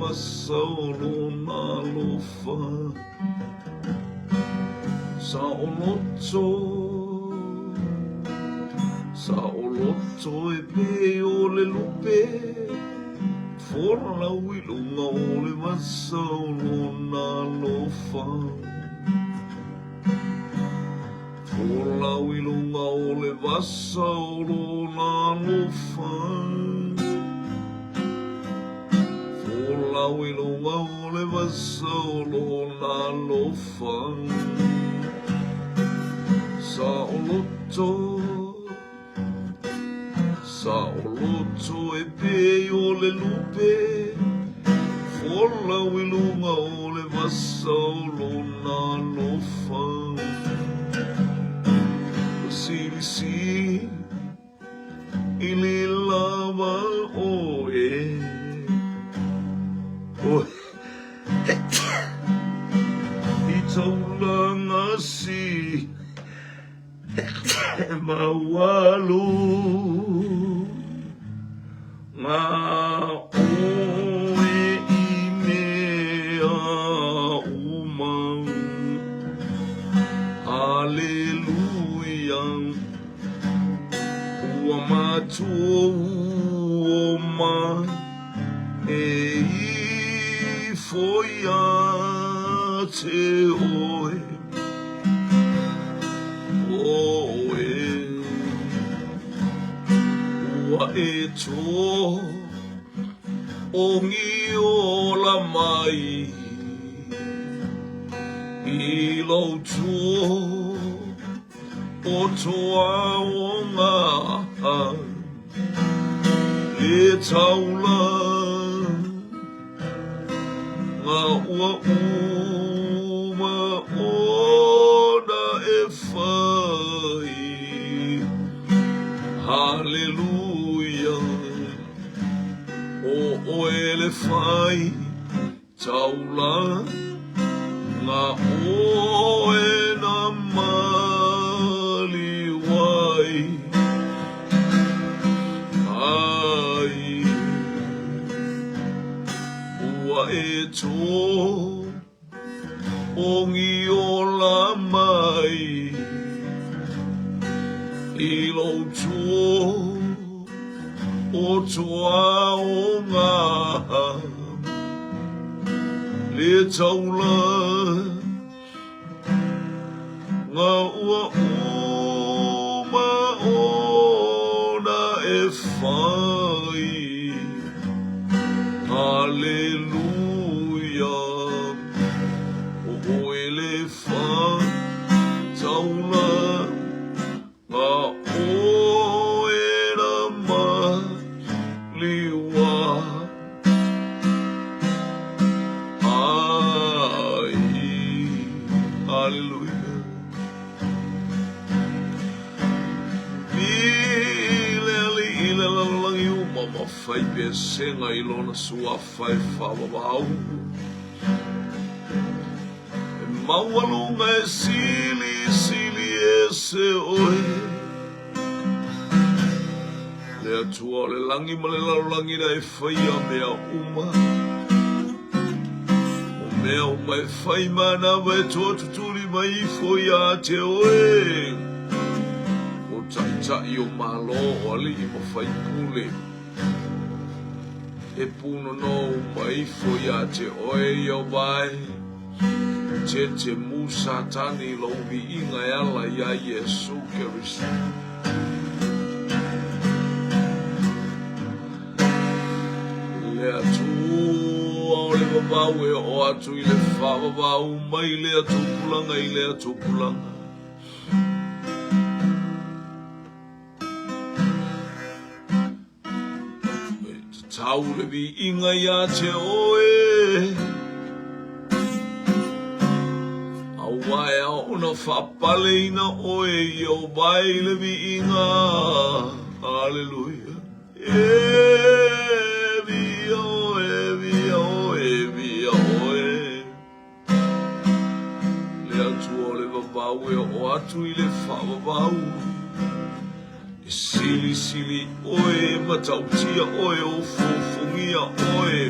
vasa o lona alofa. Saoloto, saoloto e pei o le lupe, folau i luga o le vasa o lona alofa. Folau i luga o le vasa o lona alofa. Folau i luga o le vasa o lona alofa. Saoloto, saoloto e pei o le lupe. Folau i luga o le vasa o lona alofa. Silisili i lava oe. Oe. I taulaga si maualu nga oe i mea uma. Aleluia. Ua matou oma e ifo ia te oe. Oe. Ua e tō ongi ola mai i lou tō o toaoga le taula nga ua uma ona e fai. Haleluia, o oe le fai taula nga oe na maliu ai. Ai, ua e tō ongi ola mai i lou tō o toaoga le taula nga ua uma ona e fai. Haleluia, o oe le wha taula nga oe na maliua. Ai, haleluia. I le alii i le lalolagi uma ma fai pesega i lona suafa e faavavau. E maualuga e silisili ese oe. Le Atua o le lagi ma le lalolagi na e faia mea uma. O mea uma e fai manawa e toatutuli mai ifo iā te oe. O taitai o Malo, o alii ma faipule, e pūnono uma ifo iā te oe ia wae. Te te mū Satani i lou viiga e ala iā Iesu Keriso. Le Atua o le vavau e oo atu i le faavavau mai lea tupulaga i lea tupulaga. E tatau le viiga iā te oe, Aua e ao ona faapaleina oe i o vai le viiga. Haleluia. E viia oe, viia oe, viia oe. Le Atua o le vavau e oo atu i le faavavau. E silisili oe, e matautia oe, o fofogia oe.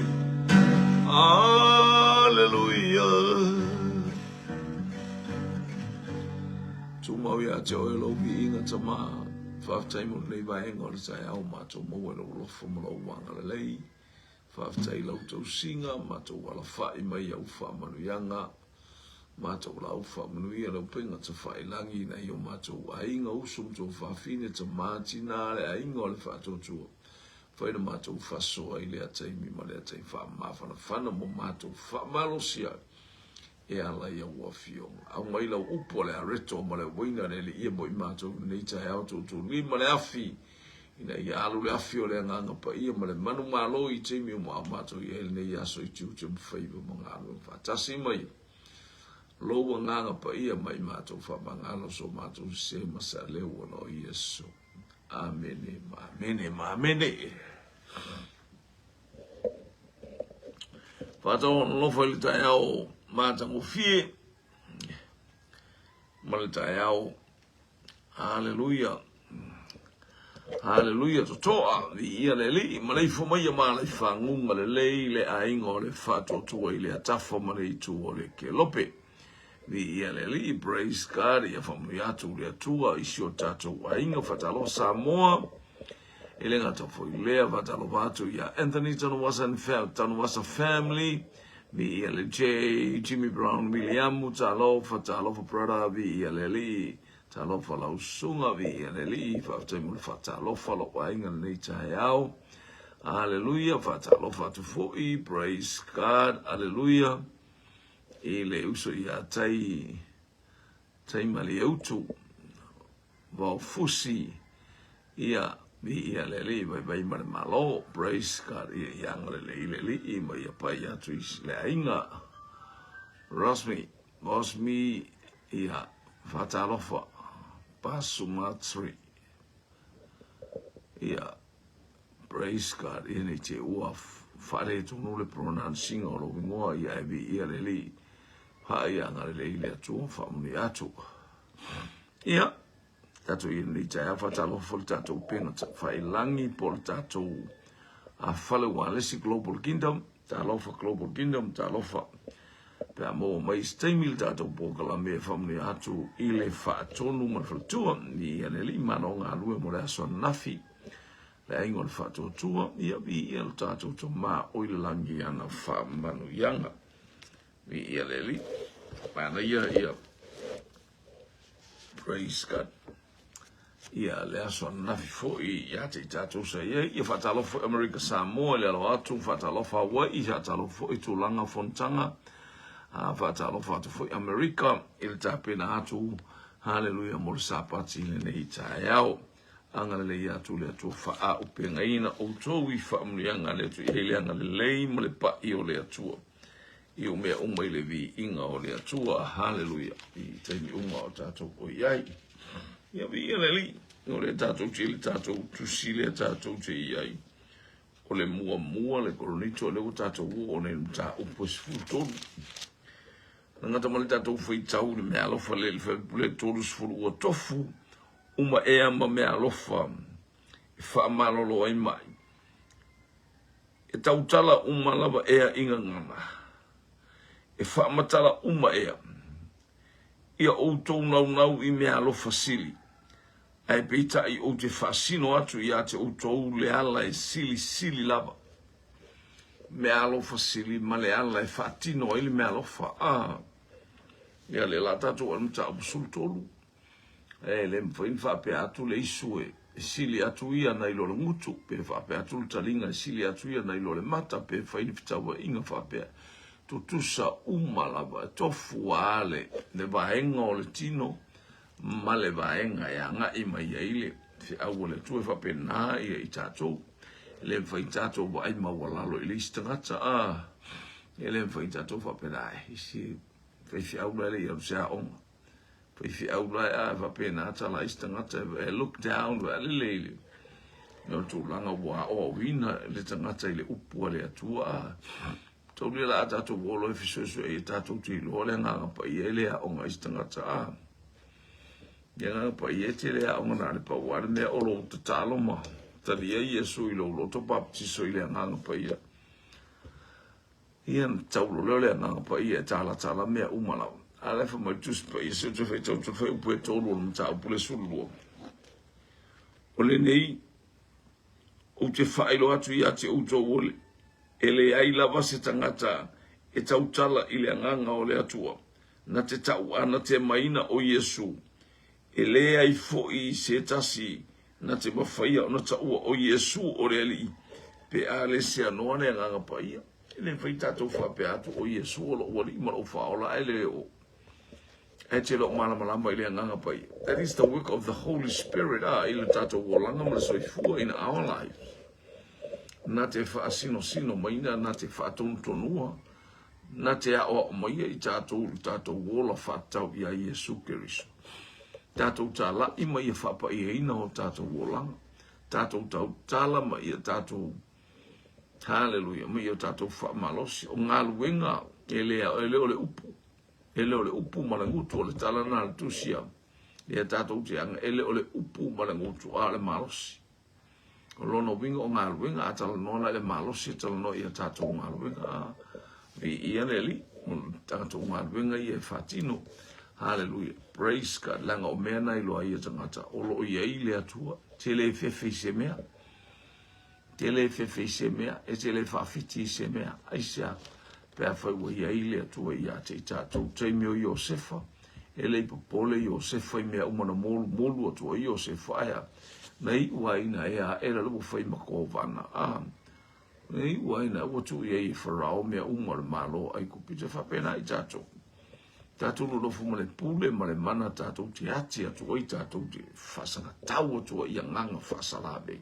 Aleluia. Tumau ia te oe lou viiga Tama, faafetai mo lenei vaega o le taeao matou maua i lou alofa ma lou agalelei. Faafetai i lau tausiga, matou alafai mai au faamanuiaga, matou lau faamanuia le upega tafailagi i nai o matou aiga, uso ma tuafafine, tama, tina, le aiga o le faatuatua. Fai le matou faasoa i lea taimi ma lea taimi faamafanafana ma matou faamalosia e ala i au afioga. Aumai lau upu a le areto ma le uaina le Alii mo i matou i lenei taeao tuutuulima le afi ina ia alu le afi o le Agaga Paia ma le manumalo i taimi uma a o matou i ai lenei aso i tiute ma faiva ma galuega faatasi mai lou Agaga Paia ma i matou faamagalo so matou sese ma se aleu ona o Iesu. Amene ma amene ma amene. Faatalofa i le taeao matagofie ma le taeao. Haleluia. Haleluia totoa viia le Alii ma leifo mai ia malaifaguga lelei le aiga o le faatuatua i le atafa ma le itu o le kelope. Viia le Alii, praise God, ia faamanuia atu le Atua i si o tatou aiga. Faatalofa Samoa. E le gata foi i lea, faatalofa atu ia Anthony Tanuvasa and Tanuvasa family. Viia le J, Jimmy Brown Williamu, talofa, talofa brother, viia le Alii. Talofa lau susuga, viia le Alii, faafetai mo le faatalofa lou aiga lenei taeao. Hallelujah, faatalofa atu foi, praise God, hallelujah. I le uso ia Tai, Tai Malieutu, Vaofusi, ia, viia le Alii, vaivai ma le Malo, praise God, ia, ia agalelei le Alii ma ia pai atu i le aiga. Rosmi, Rosmi, ia, faatalofa, Pasumatri, ia, Praise God, ia nei te ua faaletonu le pronouncing o lou ingoa, ia e viia le Alii, haia agalelei le Atua, faamanuia atu. Ia, tatou ia nei taeao faatalofa foi le tatou upega tafailagi po o le tatou fale ualesi Global Kingdom, talofa Global Kingdom, talofa pe a maua mai se taimi le tatou polokalame e faamanuia atu i le faatonu ma le faletua. Ia le Alii malo galue mo le aso ananafi. Le aiga o le faatuatua, ia viia lo tatou Tama o i le lagi i ana faamanuiaga. Viia le Alii. Manaia ia. Praise God. Ia le aso ananafi foi ia te i tatou sa i ai. Ia faatalofa foi Amerika Samoa i le alo atu, faatalofa Hawaii, faatalofa foi tulaga fonotaga. Faatalofa atu foi Amerika i le tapena atu. Haleluia mo le Sapati i lenei taeao. Agalelei atu le Atua faaaupegaina outou i faamanuiaga a le Atua, i ai le agalelei ma le pa'i o le Atua i o mea uma i le viiga o le Atua. Haleluia! I taimi uma o tatou o i ai. Ia viia le Alii, o lea tatou te i le tatou tusi lea tatou te i ai. O le muamua le Korinito, lea ua tatou oo nei i le mataupu e 13. Na gata ma le tatou faitau i le meaalofa le le 30 ua tofu uma ea ma meaalofa e faamalolo ai mai. E tautala uma lava ea i gagana, e faamatala uma ea. Ia outou naunau i meaalofa sili, ae peitai ou te faasino atu ia te outou le ala e silisili lava. Meaalofa sili ma le ala e faatino ai le meaalofa. Ah, ia lea la tatou alu mataupu 13. E le mafai ona faapea atu le isu e sili atu ia nai lo le gutu, pe faapea atu le taliga e sili atu ia nai lo le mata, pe fai ni fetauaiga faapea. Tutusa uma lava, e tofu lava le, le vaega o le tino ma le vaega e agai mai ai le feau a le Atua. E faapena ia i tatou. E le mafai tatou vaai maualalo i le isi tagata, a, e le mafai tatou faapena, e isi faifeau la e le i alu se aoga. Faifeau la e a faapena tala ai se tagata e look down vae lele i le o le tulaga ua aoaoina le tagata i le upu a le Atua. A taulia la a tatou olo e fesoesoe ai tatou te iloa le agaga paia e le aoga ai se tagata. A le agaga paia e te le aoga na le pau a le mea o lou tatalo ma talia Iesu i lou loto baptiso i le agaga paia. Ia na tau loa lea o le Agaga Paia e talatala mea uma lava. A la e fai mai le Tusi Paia, se i ou toe faitau atu le fuaiupu e 3 o le mataupu le 12. O lenei, ou te faailoa atu ia te outou o le, e leai lava se tagata e tautala i le Agaga o le Atua, na te tauanatemaina o Iesu, E leai foi se tasi na te mafaia ona taua o Iesu o le Alii, pe a le seanoa le Agaga Paia. E le mafai tatou faapea atu o Iesu o lou Alii ma lou Faaola ae le o ae te le o malamalama i le Agaga Paia. That is the work of the Holy Spirit a i le tatou olaga ma le soifua in our lives. Na te faasinosino maina, na te faatonutonua, Na te aoao maia i tatou lo tatou ola faatatau ia Iesu Keriso. Tatou talaʻi ma ia faapaiaina o tatou olaga. Tatou tautala ma ia tatou Haleluia, ma ia tatou faamalosi. O galuega e le, e le o le upu, e le o le upu ma le gutu o le tala na le tusi a ia tatou te aga, e le o le upu ma le gutu, a o le malosi. O lona uiga o galuega, a talanoa la i le malosi, e talanoa i a tatou galuega. A, viia le Alii, o tatou galuega ia e faatino. Haleluia, praise God, leaga o mea na iloa ai e tagata, o lo o i ai le Atua, te le fefe i se mea, te le fefe i se mea, e te le faafiti i se mea, aisea, pe afai ua i ai le Atua ia te i tatou. Taimi o Iosefa, E le i popole Iosefa i mea uma na molumolu atu ai Iosefa, ae a? Na iu ai ina ea aʻela le ua fai ma kovana, a na iu ai ina ua tuu i ai e Farao mea uma o le malo o Aikupita. E faapena i tatou. Tatou nonofo ma le pule ma le mana tatou te ati atu ai, tatou te faasagatau atu ai i agaga faasalavei.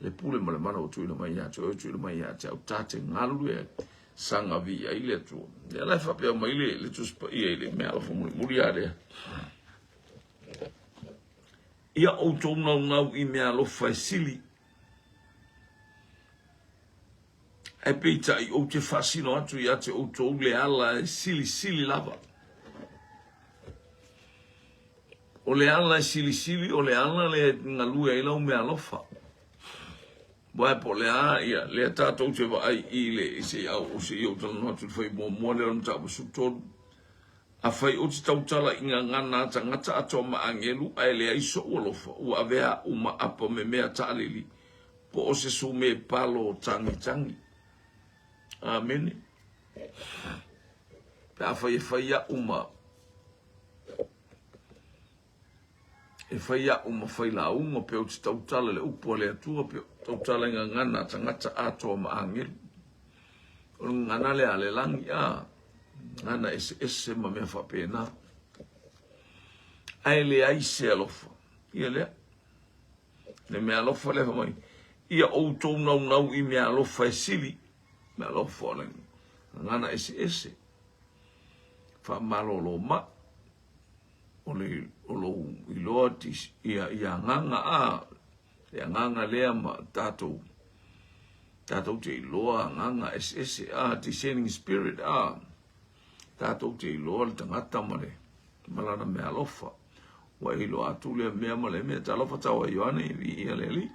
Le pule ma le mana ua tuuina mai ia te oe, tuuina mai ia te au, ta te galulue ai, saga viia ai le Atua. Lea la e faapea mai le, le Tusi Paia i le mea alofa mulimuli a lea. Ia outou naunau i mea alofa e sili. Ae peitai ou te faasino atu ia te outou le ala e silisili lava. O le ala e silisili, o le ala lea e galue ai lau meaalofa. Wae po o le a, ia, lea tatou te vaai i le, i se i au, se i ou talanoa atu i le fai muamua lea o le mataupu 13. Afai ou te tautala i gagana a tagata atoa ma agelu ae leai so'u alofa, ua avea a'u ma apa memea taalili, po o se sume palo tagitagi. Amene. Pe afai e fai a'u ma E fai a'u ma failauga pe ou te tautala i le upu a le Atua pe ou te tautala i gagana a tagata atoa ma agelu. O le gagana lea a le lagi, a, gagana eseese ma mea faapena. Ae leai se alofa. Ia lea. Le mea alofa lea fai mai, ia outou naunau i mea alofa e sili. Mea alofa o le gagana eseese. Faamalolo mai. O le o lou iloa ia ia agaga a le agaga lea ma tatou tatou te iloa agaga eseese a discerning spirit a tatou te iloa le tagata ma le ma lana meaalofa ua e iloa atu lea mea ma lea mea. Talofa tau a Ioane, viia le Alii.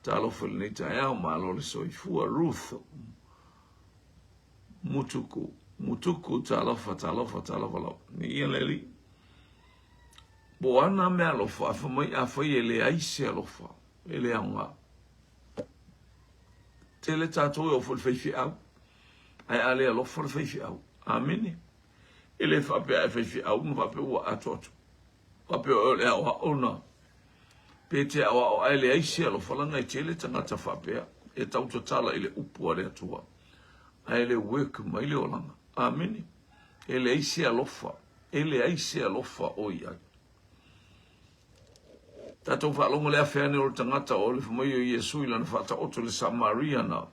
Talofa i lenei taeao, malo le soifua. Ruth Mutuku, Mutuku, talofa, talofa, talofa lava. Viia le Alii. Po o ana mea alofa, a fai mai, afai e leai se alofa, e le aoga. Tele tatou e oo foi i le faifeau, ae a le alofa le faifeau, amene. E le faapea e faifeau na faapea ua atoato. Faapea o le aoao na pe te aoao ae leai se alofa leaga e tele tagata faapea e tautatala i le upu a le Atua ae le work mai le olaga. Amene. E leai se alofa, e leai se alofa o i ai. Tatou faalogo le afe ane o le tagata o le fai mai o Iesu i lana faataoto le Samaria na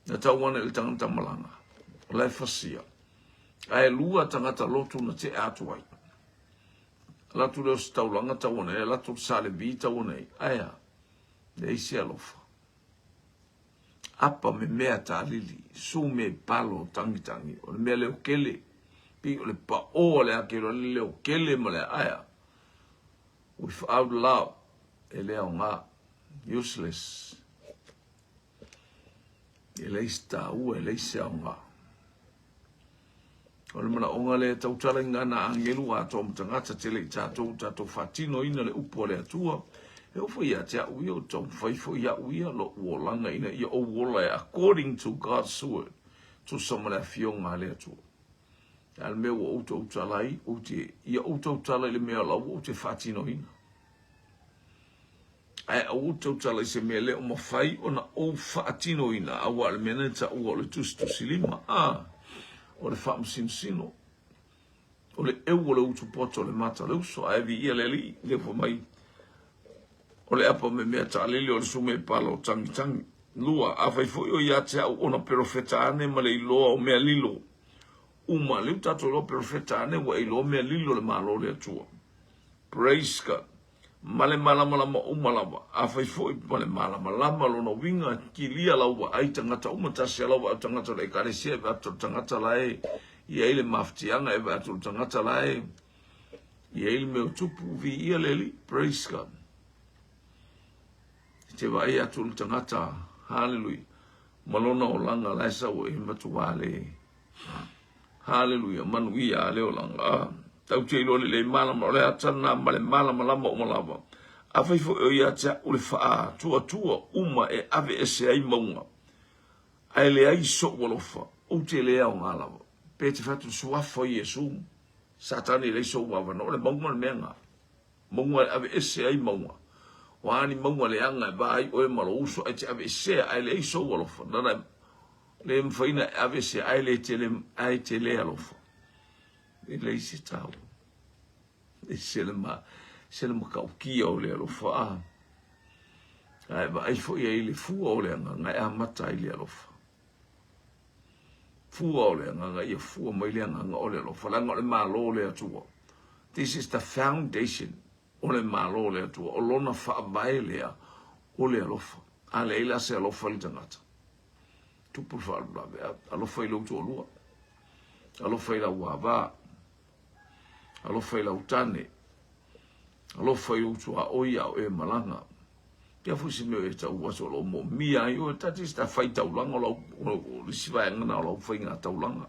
na tau ane i le tagata malaga. O la e fasia. Ae lua tagata lotu na tea atu ai. Ala atu lea o se taulaga tau ane ai, ala atu o le Salevi tau ane ai. Ae a? Leai se alofa. Apa me mea tālili, su me palo tangitangi, o le mea leo kele, pei o le paʻō a le akelo, le leo kele ma le aea. Without love, e le aoga. Useless. E leai se taua, e leai se aoga. O le manaoga lea e tautalaina na agelu atoa ma tagata tele i tatou, tatou faatinoina le upu a le Atua. E oo foi ia te au ia, ou te taumafai foi au ia lou olaga ina ia ou ola e according to God's word, tusa ma le afioga a le Atua. A le mea ua ou tautala ai, ou te, ia ou tautala i le mea la ua ou te faatinoina. Ae aua ou te tautala i se mea le o mafai ona ou faatinoina, aua o le mea na taua o le tusitusilima, a, o le faamasinosino, o le eu o le utu poto o le mata o le uso, ae viia le Alii, le fai mai, o le apa memea taalili o le sume pala o tagitagi. Lua, afai foi o ia te au ona perofeta ane ma le iloa o mea lilo uma, lea ua tatou iloa perofeta ane ua e iloa mea lilo o le Malo o le Atua. Praise God. Ma le malamalama uma lava. Afai foi ma le malamalama lona uiga, kilia lau vaai tagata uma tasi a lau vaai o tagata o le ekalesia e vaai atu le tagata la e i ai le mafatiaga e vaai atu le tagata la e i ai le mea o tupu viia le Alii. Praise God. I te vaai atu le tagata, hallelujah, ma lona olaga la e sau e matua le Haleluia, manuia a le olaga. Ah, tau te iloa lelei malama o le ata lena ma le malamalama uma lava. Afai foi o ia te au le faatuatua uma e ave ese ai mauga, ae leai so'u alofa, ou te le aoga lava. Pe te fai atu le suafa o Iesu, Satani e leai sou avanoa, o le mauga o le mea lena. Mauga e ave ese ai mauga. O a ni mauga leaga e va ai oe ma lou uso ae te ave esea ae leai sou alofa. Nana le mafai na e ave ese ae le tele ae te le alofa. E leai se taua. E se le ma se le matautia o le alofa a. Ae vaai foi ai le fua o le agaga e amata ai le alofa. Fua o le agaga ia fua mai le agaga o le alofa leaga o le Malo o le Atua. This is the foundation o le Malo o le Atua. O lona faavae lea o le alofa. A leai la se alofa i le tagata. Tupu le faalavelave. Alofa i lou toalua. Alofa i lau ava. Alofa i lau tane. Alofa i ou tuaoi a o e malaga. Pea foi se mea e tau atu o lo o moomia ai oe, that is the fai taulaga o lau, o le isi vaega na o lau faiga taulaga.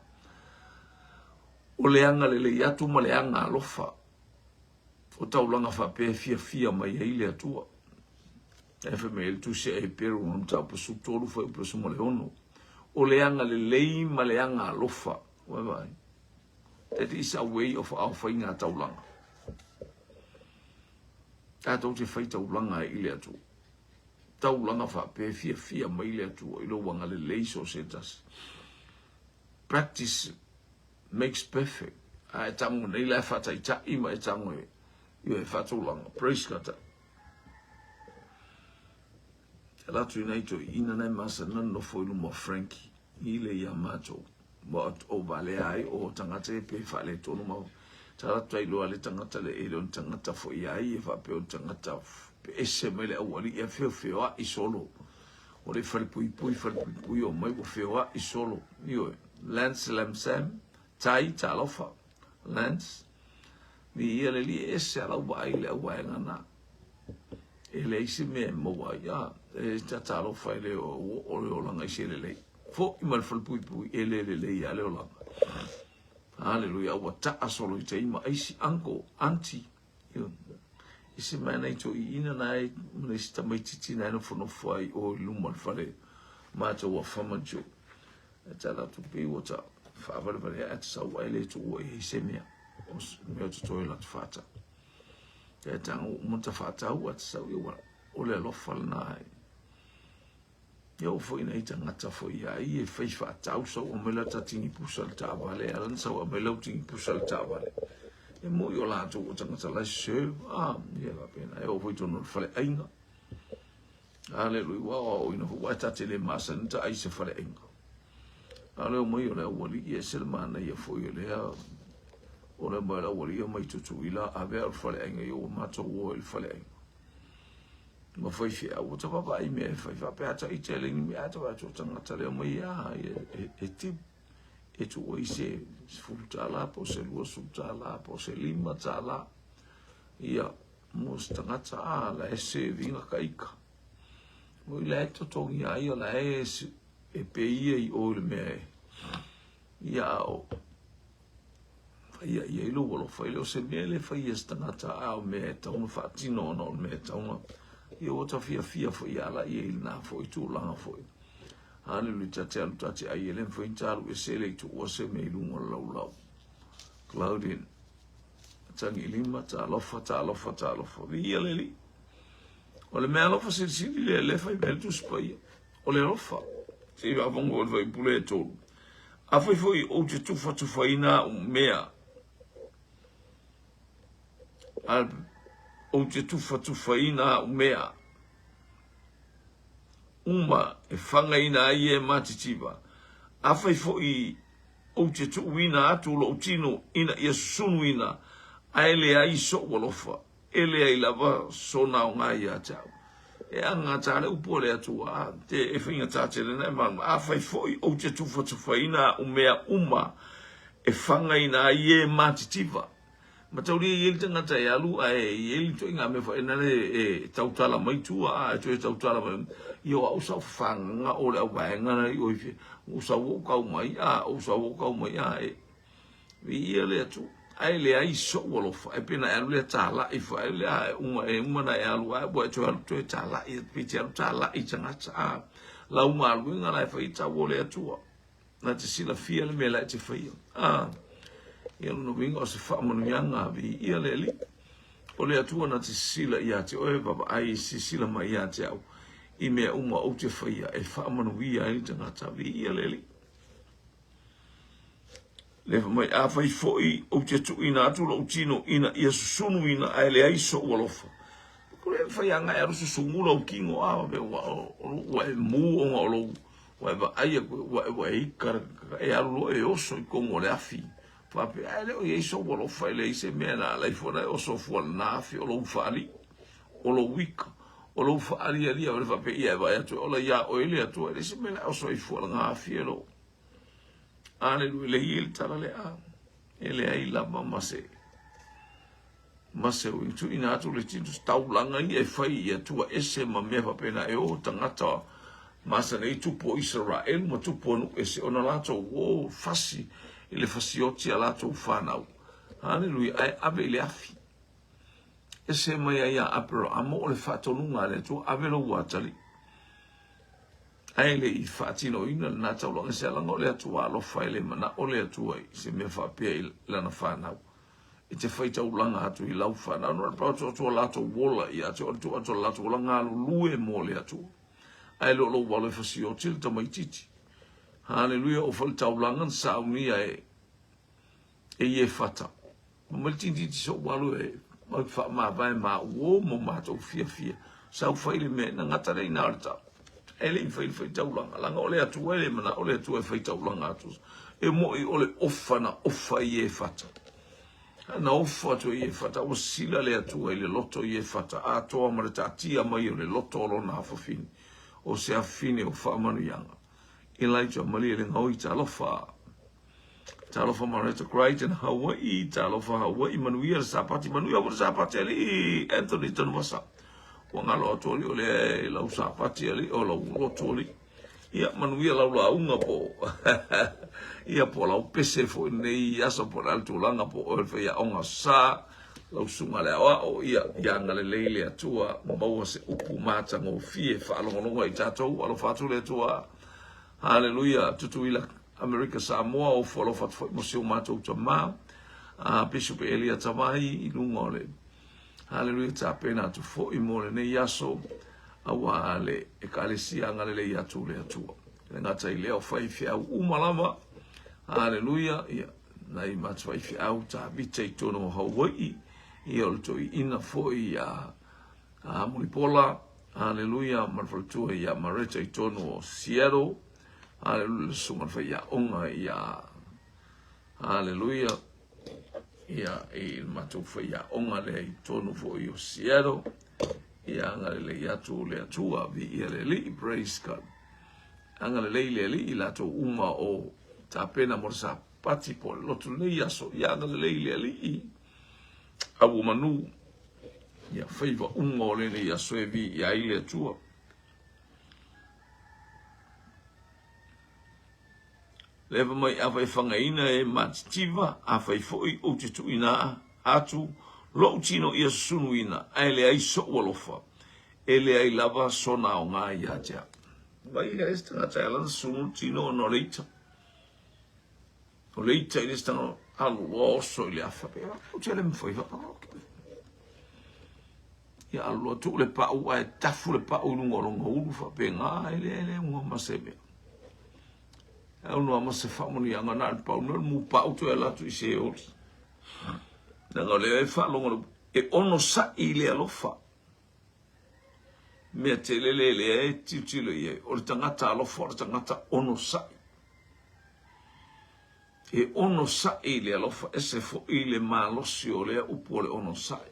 O le agalelei atu ma le aga alofa o taulaga faapea e fiafia mai ai le Atua. E fai mai ai le tusi a Heperu o mataupu 13 fuaiupu 16. O le agalelei ma le aga alofa. Ua vaai. That is a way of our faiga taulaga. Tatou te fai taulaga ai i le Atua. Taulaga faapea e fiafia mai le Atua i lou agalelei so o se tasi. Practice makes perfect. A e tago nei la e faataitai ma e tago e, e faatulaga. Praise God. Te ala atu i nai toeaiina nai masani na nofo i luma o Frankie i le ia matou. Ua o valea ai o tagata ia pe faaletonu ma tala atu ai loa le tagata le e le o ni tagata foi ai e faapea o ni tagata pe ese mai le aualii e feofeoai solo. O le falepuipui falepuipui o mai ua feoai solo. Ioe, Lance Lamsam, Tai talofa, Lance, Viia le Alii e ese a lau vaai i le auvaega na. E leai se mea e maua ai, a, e tatalofa e le o, o le olaga i se lelei. Foi mai le falepuipui, e le lelei a le olaga. Haleluia, ua taa solo i taima, aisi, uncle, auntie, i se mea nei toeaiina na e, ma nisi tamaitiiti na e nofonofo ai o i luma o le fale matou a Famajo. E tala atu pei ua ta faavalevale ae te sau ai le tuua i ai se mea. O se mea o totoe la te whātau. E tango uma ta whātau a te sau i ua o le alofa lena e. Ia o foi nei tangata foi ia i e whai whātau sau o mela ta tingi pusa le taavale a lan sau a mela u tingi pusa le taavale. E mo i o lātou o tangata lai serve a ia la pena e o foi tono le fale ainga. Aleluia, ua aoaoina foi, ua e ta te le masani ta ai se faleaiga. A le omai o le aualii, e ese le manaia foi o lea, o le omai o le aualii omai Tutuila, ave au i le faleaiga, ia ua matou o i le faleaiga. Ma fai feau, ua ta vaavaai i mea e fai, faapea a ta ita e leai ni mea, a ta vaai atu o tagata le omai a, e, e tip, e tuu ai se $10 po o se $20 po o se $5, ia, Mo se tagata a la e serving ka ika. Mo i la e totogi ai o la e e peia i o i le mea e ia a o faia i ai lou alofa. E le o se mea le faia e se tagata, a o mea e tatau ona faatino ona o le mea e tatau ona ia ua ta fiafia foi ia ala i ai lena foi tulaga foi. Haleluia, ta te alu ta te ai e le mafai ona ta alu ese e le i tuua se mea i luga o le laulau. Claudine, Tagilima, talofa, talofa, talofa. Viia le Alii. O le mea alofa silisili lea, lea fai mai le Tusi Paia. O le alofa. Se i faafofoga foi le faipule e tolu. Afai foi ou te tufatufaina au mea, a, ou te tufatufaina au mea uma e fagaina ai e matitiva, afai foi Ou te tuuina atu lou tino ina ia susunuina, ae leai sou alofa, e leai lava sona aoga ia te au. E agata le upu a le Atua, a te e faigata tele na e malamalama. Afai foi ou te tufatufaina au mea uma e fagaina ai e matitiva. Mataulia e i ai le tagata e alu ae i ai le ituaiga mea foi lea e tautala mai tua a e toe tautala mai ia o au sa ou fafagaga o le auvaega na i oi fia ou sau ou kau mai a ou sau ou kau mai a e viia le Atua ae leai sou alofa e pei na e alu lea talai foi lea e uma e uma na e alu ae ua e toe alu toe talai pe te alu talai tagata a lau galuega la e fai tau o le Atua. Na te silafia le mea la e te faia. A, ia lona uiga o se faamanuiaga viia le Alii. O le Atua na te sisila ia te oe, vaavaai, sisila mai ia te au i mea uma ou te faia e faamanuia ai le tagata. Viia le Alii. Le fai mai, afai foi ou te tuuina atu lou tino ina ia susunuina ae leai sou alofa. Ko le mafai agai alu susunu lou tino a ua, ua e mu ona o lou Ua e vaai atu, ua e, ua e ika, e alu loa e oso i totonu o le afi. Faapea, ae le o i ai sou alofa, e leai se mea na ala ifo na e oso fua lena afi, o lou faalii, o lou ika, o lou faalialia, o le faapea, ia e vaai atu e ola iā oe le Atua, e leai se mea na e oso ai fua lena afi e lou. Aleluia, e leai le tala lea, e leai lava ma se. Ma se uiga, tuuina atu le tino taulaga ia e fai i Atua ese ma mea faapena e o tagata masani ai tupu o Isaraelu ma tupu o nuu ese ona latou o fasi i le fasioti a latou fanau. Haleluia, ae ave i le afi. Ese mai ai ia Aperahama o le faatonuga a le Atua, ave lou atalii. Ae le i faatinoina lena taulaga se alaga o le Atua alofa e le manao le Atua i se mea faapea i lana fanau. I te whai taulanga atu i lau whanau. No re atu atu o latou ola ia te o atu atu o latou ola galulue mo le Atua. Ae le o lou alo e fasioti le tamaititi. Haleluia o whai taulanga na saunia e e ie fata. Ma mai tintiti so alo e mau whaamavae ma uo mo mātou fiafia. Sau whai le mea na ngata rei nā o le tau. E le i whai le whai taulanga. Langa o le Atua e le mana o le Atua e whai taulanga atu. E moi o le ofa na ofa i e fata. Na ofa atu i e fata, ua sila le Atua i le loto i e fata, atoa ma le taatia mai o le loto o lona afafine, o se afafine o faamanuiaga. Elijah malie le gaoi talofa. Talofa Mareta Crichton Hawaii, talofa Hawaii, manuia le Sapati, manuia foi le Sapati alii Anthony Tanuvasa. Ua galo atu alii o lea e lau Sapati alii o lau loto alii. Ia manuia lau lauga po ia po lau pese foi nei aso po le tulaga po o le faiaoga sa lau susuga le aoao ia ia agalelei le Atua maua se upu matagofie faalogologo i tatou alofa atu le Atua. Haleluia Tutuila Amerika Samoa ofo alofa atu foi mo si o matou tama a Bishop Elia Tavai i luga o le Haleluia tapena atu foi mo lenei aso auā le Ekalesia agalelei atu le Atua. E le gata i lea o faifeau uma lava. Haleluia ia nai matou faifeau Tavita i totonu o Hawaii ia o le toeaina foi ia a Mulipola. Haleluia ma le faletua ia Mareta i totonu o Seattle. Haleluia le susuga le faiaoga ia Haleluia ia i le matou faiaoga lea i totonu foi o Seattle. Ia agalelei atu le Atua, viia le Alii, praise God. Agalelei le Alii i latou uma o tapena mo le Sapati po o le lotu lenei aso. Ia agalelei le Alii, au o manu, ia faiva uma o lenei aso e viia ai le Atua. Leva mai afai fagaina e matitiva, afai foi ou te tuuina atu lou tino ia susunuina, ae leai sou alofa, e leai lava sona aoga ia te au. Vai ia ese tagata e ala ona susunu le tino ona o le ita. O le ita i le isi tagata, alu loa oso i le afa, pe ou te le mafai Ia alu loa tuu le pau ae tafu le pau i luga o lona ulu faapena, e le le uga ma se mea. E au noa ma se faamanuiaga na o le pau mea o le mupau toe alu atu i Seoli. Leaga o lea e faalogo e onosai i le alofa. Mea tele le lea e tilotilo i ai, o le tagata alofa o le tagata onosai. E onosai le alofa, ese foi le malosi o lea upu o le onosai.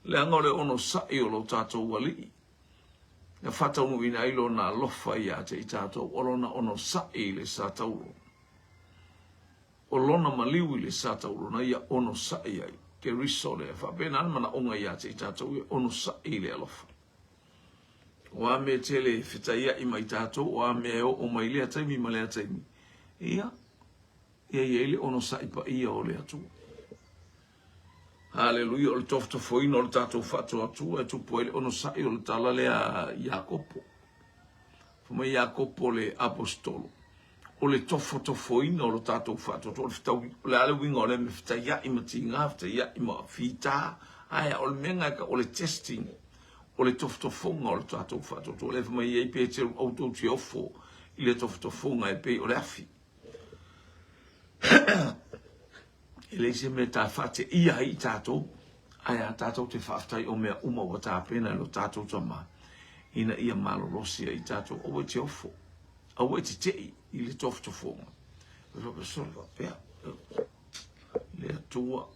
Leaga o le onosai o lo tatou Alii, na faataunuuina ai lona alofa ia te i tatou, o lona onosai i le sa taulo. O lona maliu i le sa taulo na ia onosai ai. Keriso lea, faapena le manaoga ia te i tatou e onosai i le alofa. O a mea tele e fetaiaʻi ma i tatou, o a mea e oo mai lea taimi ma lea taimi, ia, ia i ai le onosai paia o le Atua. Haleluia, o le tofotofoina o le tatou faatuatua e tupu ai le onosai o le tala lea a Iakopo. Fai mai Iakopo le aposetolo, o le tofotofoina o le tatou faatuatua, o le fetau, o le a le uiga o lea mea fetaiaʻi ma tiga, fetaiaʻi ma fita, ae o le mea lena e tau o le testing, o le tofotofoga o le tatou faatuatua. Lea fai mai ai Peteru, aua tou te ofo i le tofotofoga e pei o le afi. E leai se mea ta faateia ai i tatou, ae a tatou te faafetai o mea uma ua tapena e lo tatou Tama, ina ia malolosi ai tatou. Aua e te ofo, aua e te tei i le tofotofoga. Sole faapea, le Atua,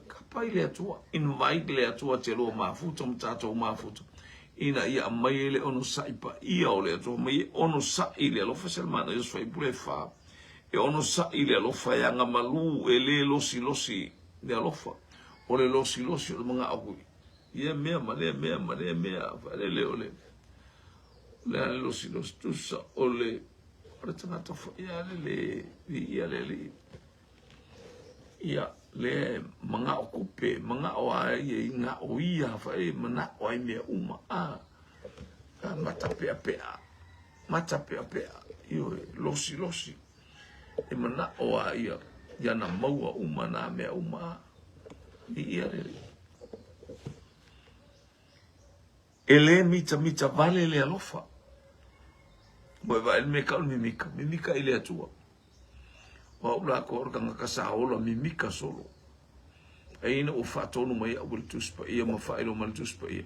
kapa i le Atua, invite le Atua te lua mafuta ma tatou mafuta, ina ia aumai ai le onosai paia o le Atua, mai e onosai le alofa se le manaia o se faipule e fa. E onosai le alofa e agamalu, e le losilosi le alofa. O le losilosi o le manao i ia mea ma lea mea ma lea mea, faalele o le le a le losilosi tusa o le o le tagata foi a le le viia le Alii. Ia le manao kupe, manao a ia i ngao ia fai manao ai mea uma a mata peapea. Mata peapea, ioe, losilosi, e manaʻo a ia, ia na maua uma nā mea uma a. Viia le Alii. E lē mitamita vale le alofa. Ua e vaai le mea e kau le mimika, mimika i le Atua. O au lākou o le kanaka sa ola mimika solo. Ai ina ua faatonu mai au e le Tusi Paia ma faailoa mai le Tusi Paia,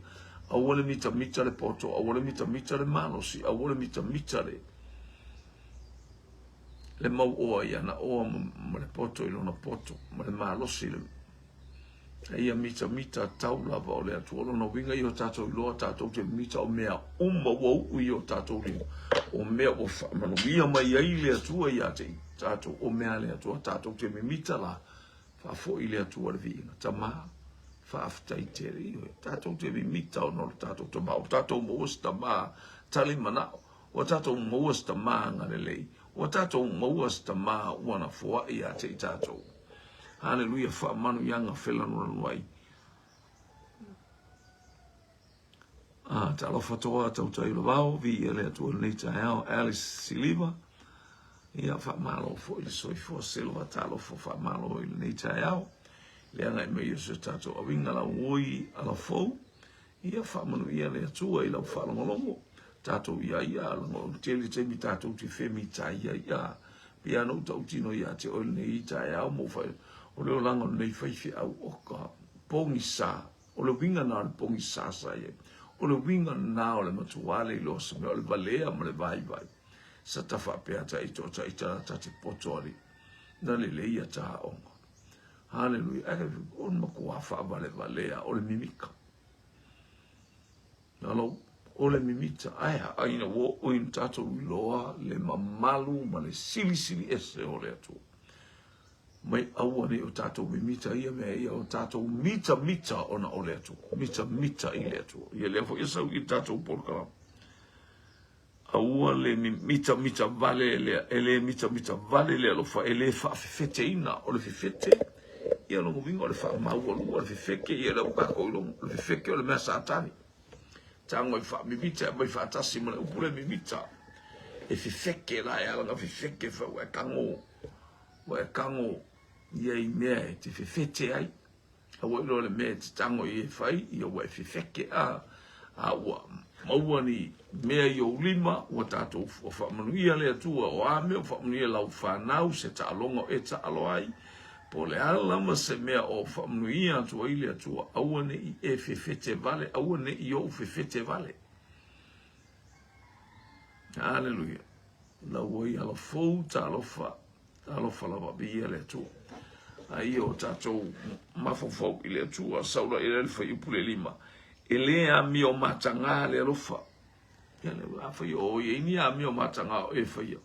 aua le mitamita le poto, aua le mitamita le malosi, aua le mitamita le le mauoa i ana oa ma le poto i lona poto, ma le malosi i le A ia mitamita tau lava o le Atua. O lona uiga ia o tatou iloa tatou te mita o mea uma ua uu i o tatou lima, o mea ua faamanuia mai ai le Atua ia te i tatou, o mea a le Atua tatou te mimita la, faafoi le Atua le viiga. Tama, faafetai tele. Ioe, tatou te mimita ona o le tatou Tama, ua tatou maua se Tama tali manao, ua tatou maua se Tama agalelei, ua tatou maua se Tama ua na foai ia te i tatou. Haleluia, faamanuiaga felanulanuai. Ah, talofa toa tautai o le vao, viia le Atua i lenei taeao, Alice Siliva. Ia, faamalo foi le soifua Silva, talofa faamalo i lenei taeao. Le agai mai o se tatou aviga lauoi alafou. Ia faamanuia le Atua i lau faalogologo. Tatou ia ia, lago tele taimi tatou te femitai ai ia. Pei lava ona ou tautino ia te oe lenei taeao ma ou fai, o le olaga o lenei faifeau oka pogisa, o le uiga lena o le pogisa sa i ai. O le uiga lena o le matua le iloa o se mea, o le valea ma le vaivai. Sa ta faapea ta ita o ta ita ta te poto alii. Na lelei ia ta aoga. Haleluia. Ae o le matua faavalevalea o le mimika. Nalo, o le mimita, ae a ina ua oo ina tatou iloa le mamalu ma le silisili ese o le Atua. Mai aua nei o tatou mimita ia mea ia, o tatou mitamita ona o le Atua, mitamita i le Atua. Ia lea foi e sau i tatou polokalame. Aua le mitamita vale le, e le mitamita vale le alofa, e le faafefeteina. O le fefete, ia lona uiga o le faamaualuga, o le fefeke, ia lea ua tatou iloa, o le fefeke o le mea Satani. Tago e faamimita e aumai faatasi ma le upu lea mimita. E fefeke la e ala na fefeke fa ua e tago, ua e tago ia i mea e te fefete ai. Aua iloa le mea e te tago i e fai, ia ua e fefeke a, a ua maua ni mea i ou lima, ua tatou ua faamanuia le Atua, o a mea ua faamanuia lau fanau, se taaloga o e taalo ai, po o le a lava se mea o faamanuia atu ai le Atua, aua ne i e fefete vale, aua ne i ou fefete vale. Aleluia. Lau ai alafou talofa. Talofa lava, viia le Atua. A ia o tatou mafaufau i le Atua, saula i le fuaiupu le 5. E le amio matagā le alofa. Ia le a fai o ia ini amio matagā o e faia.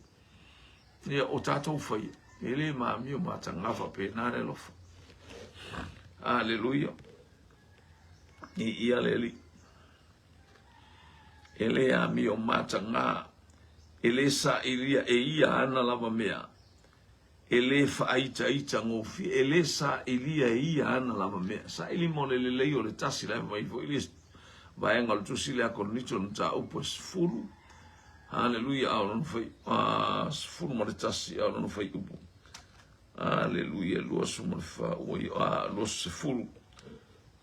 Ia o tatou faia. E le maamio matagā faapena le alofa. Aleluia. I ia le Alii. E le amio matagā, e le sailia e ia ana lava mea, e le faaitaita gofie, e le sailia e ia ana lava mea. Saili mo le lelei o le tasi la e fai foi le vaega o le tusi lea a Korinito le mataupu e 10. Haleluia, a o lona fai, 11, a o lona fuaiupu. Haleluia, 24, ua i, 20.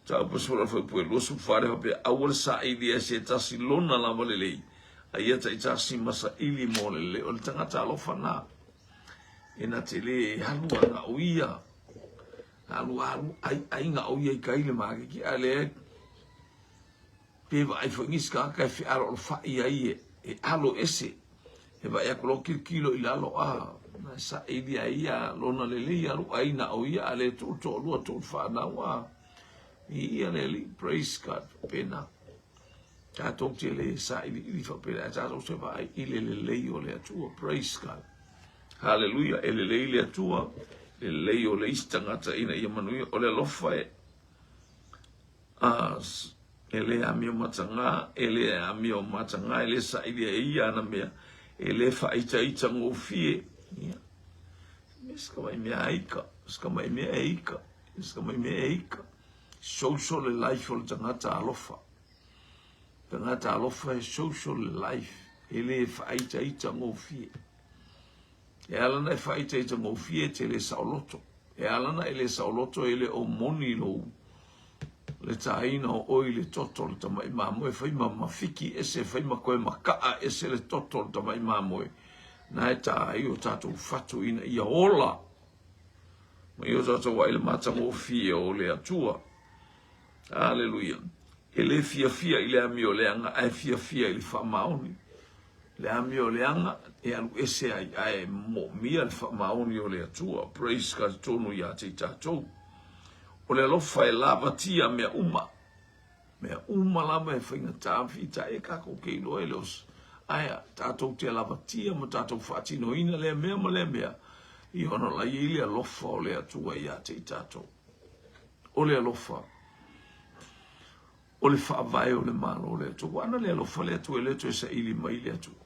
Taupa sula fuaipue 24 le faapea, Aua le saili ai se tasi lona lava lelei, a ia taitasi ma saili mo le lelei. O le tagata alofa na, e na te le alu a na o ia, alu alu ai ai na o ia i kai le makeke, a le pe vaai foi nisi tagata e fealoalofa'i ai e, e alo ese, e vaai atu loa tilotilo i lalo, a, na saili ai ia lona lelei alu ai na o ia, a le tuu toalua tuu fanau, a, i ia le Alii, praise God, faapena. Tatou te le sailiili faapena, ae tatou te vaai i le lelei o le Atua, praise God. Haleluia, e lelei le Atua, lelei o le isi tagata ina ia manuia, o le alofa e, A, e le amio matagā, e le amio matagā, e le sailia e ia ana mea, e le faaitaita gofie. Ia. Me se ka mai mea aika, se ka mai mea e ika, se ka mai mea e ika. Social le life o le tagata alofa. Tagata alofa e social le life, e le faaitaita gofie. E ala na e faaitaita gofie e te le saoloto. E ala na e le saoloto e le o moni lou le tāina o oe i le toto o le tamai mamoe, fai ma mafiki ese, fai ma koe makaa ese le toto o le tamai mamoe. Na e tā ai o tātou fatu ina ia ola. Ma i o tātou ai le matagofie o le Atua. Aleluia. E le fiafia i le amio leaga, ae fiafia i le faamaoni. Le amio leaga e alu ese ai, ae moomia le faamaoni o le Atua. Praise God, tonu ia te i tatou. O le alofa e lavatia mea uma. Mea uma lava e faigata fita e kākou ke iloa e le os. Ae tatou te lavatia ma tatou faatinoina lea mea ma lea mea, i ona la i ai le alofa o le Atua ia te i tatou. O le alofa. O le faavae o le Malo o le Atua. Ua ana le alofa le Atua e le toe saili mai le Atua.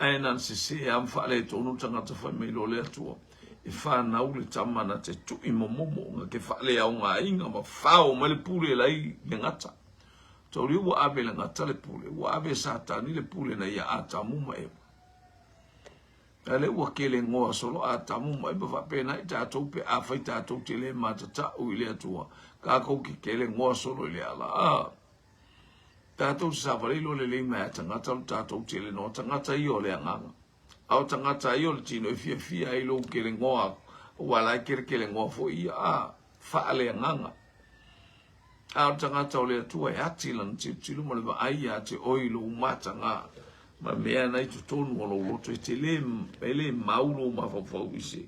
Ae na ona sesē lava ma faaletonu le tagata fai mai loa le Atua e fanau le tama na te tui momomo na te faaleaogaina ma fao mai le pule la i le gata. Taulia ua ave le gata le pule, ua ave e Satani le pule na ia Atamu ma Eva. A lea ua kele goa solo Atamu ma Eva faapena i tatou pe afai tatou te le matatau i le Atua, kakou ke kele goa solo i le ala. A tatou te savalei loa lelei mai a tagata lo tatou tele noa tagata ia o le agaga. A o tagata ia o le tino e fiafia ai lou kele goa aku, aua la e kelekele goa foi ia, a faaleagaga. A o le tagata o le Atua e ati lana tilotilo ma le vaai ia te oe i lou matagā ma mea na i totonu o lou loto, e te le, e le mau lou mafaufau i se,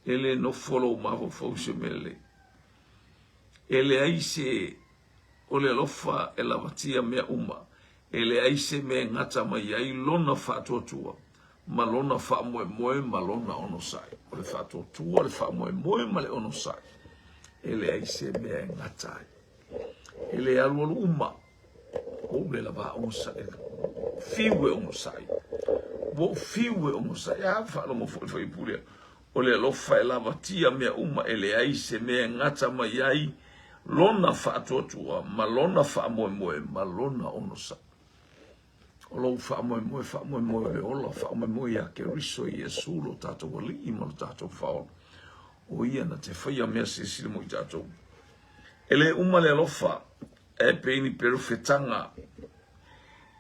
e le nofo lou mafaufau i se mea lelei. E leai se, o le alofa e lavatia mea uma, e leai se mea e gata mai ai lona faatuatua ma lona faamoemoe ma lona onosai. O le faatuatua, le faamoemoe ma le onosai, e leai se mea e gata ai. E le alualu uma, ou le lava onosai. Fiu e onosai. Ua ou fiu e onosai. A faalogo foi le faipule o le alofa e lavatia mea uma e leai se mea e gata mai ai lona faatuatua ma lona faamoemoe ma lona onosai. O lou faamoemoe, faamoemoe o le ola, faamoemoe ia Keriso Iesu lo tatou Alii ma lo tatou Faaola. O ia na te faia mea silisili mo i tatou. E le uma le alofa, e pei ni perofetaga.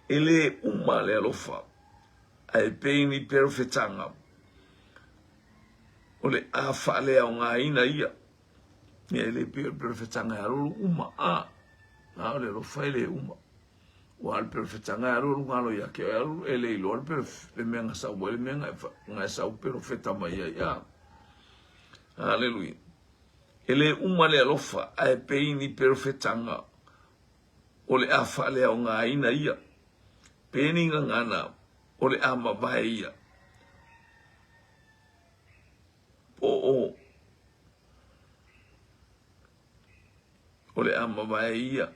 E le uma le alofa, ae pei ni perofetaga. O le a faaleaogaina ia. Ia e le pei o le perofetaga e alualu uma, a, a o le alofa e le uma. Ua le perofetaga e alu alu galo ia te oe alu e le iloa le perof le mea na sau ai le mea na e sau perofeta mai ai a. Haleluia. E le uma le alofa ae pei ni perofetaga o le a faaleaogaina ia. Pe ni gagana o le a mavae ia. Po o O le a mavae ia,